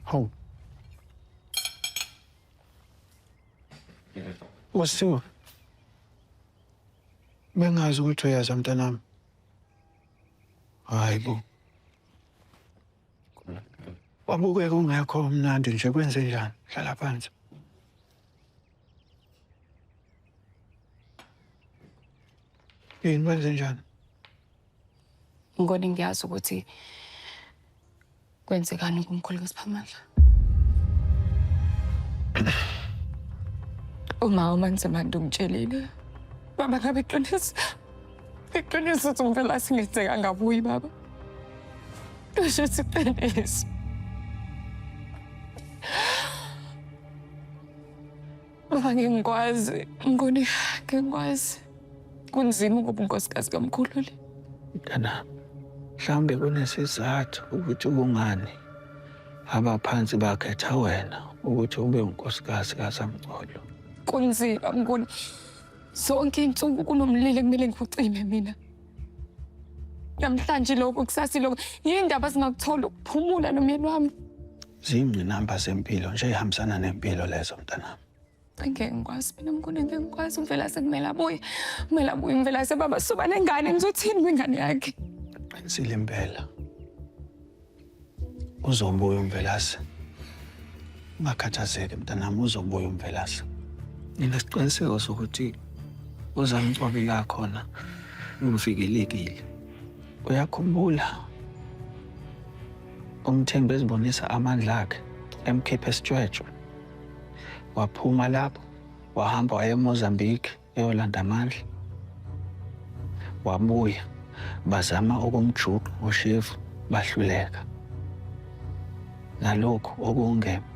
Hawu. Wasiwa. Bengazi ukuthi uyaza mntanami. Hayi bo. Wabukeka ungekho mnandi nje kwenze njani? Hlala phansi. Yini kwenze njani? Ngone ngiyazi ukuthi kwenzekani kumkhulu kaSiphamandla. Uma uManzimande ungitshelile. Baba ngabe iqiniso. Iqiniso ukuthi uMvelase ngenzeka angabuyi baba. Kusho ukuthi iqiniso. Baba ngingikwazi, ngikoni ngingikwazi. Kunzima ukuba unkosikazi kamkhululi. Mntanami, mhlawumbe kunesizathu ukuthi kungani abaphansi bakhetha wena ukuthi ube unkosikazi kaZamcolo. Kunzima mnguni. Zonke iy'nsuku kunomlilo ekumele ngiwucime mina. Namhlanje lokhu, kusasa lokhu. Yindaba singakuthola ukuphumula nomyeni wami. Ziyingqinamba zempilo nje ey'hambisana nempilo lezo mntanami. Ngeke ngikwazi mina mkhulu, ngeke ngikwazi. UMvelase kumele abuye. Kumele abuye uMvelase baba soba nengane ngizothini kwingane yakhe? Qinisile impela. Uzobuya uMvelase. Ungakhathazeki mntanami, uzobuya uMvelase. Nginesiqiniseko sokuthi uZamcolo la khona uvikelekile. Uyakhumbula uMthembu ezibonisa amandla akhe emkhipha esitshwetshwe. Waphuma lapho wahamba waya eMozambique eyolanda amandla. Wabuya bazama ukumjuqa ngoshevu bahluleka. Nalokhu okungema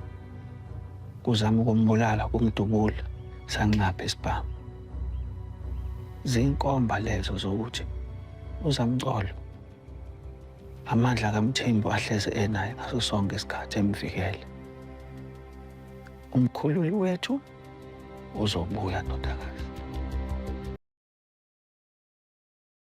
kuzama ukumbulala kumdubula sanxapha isibhamu. Zinkomba lezo zokuthi uZamcolo amandla kaMthembu ahleze enaye ngaso sonke isikhathi emvikele. Umkhululi wethu uzobuya ndodakazi.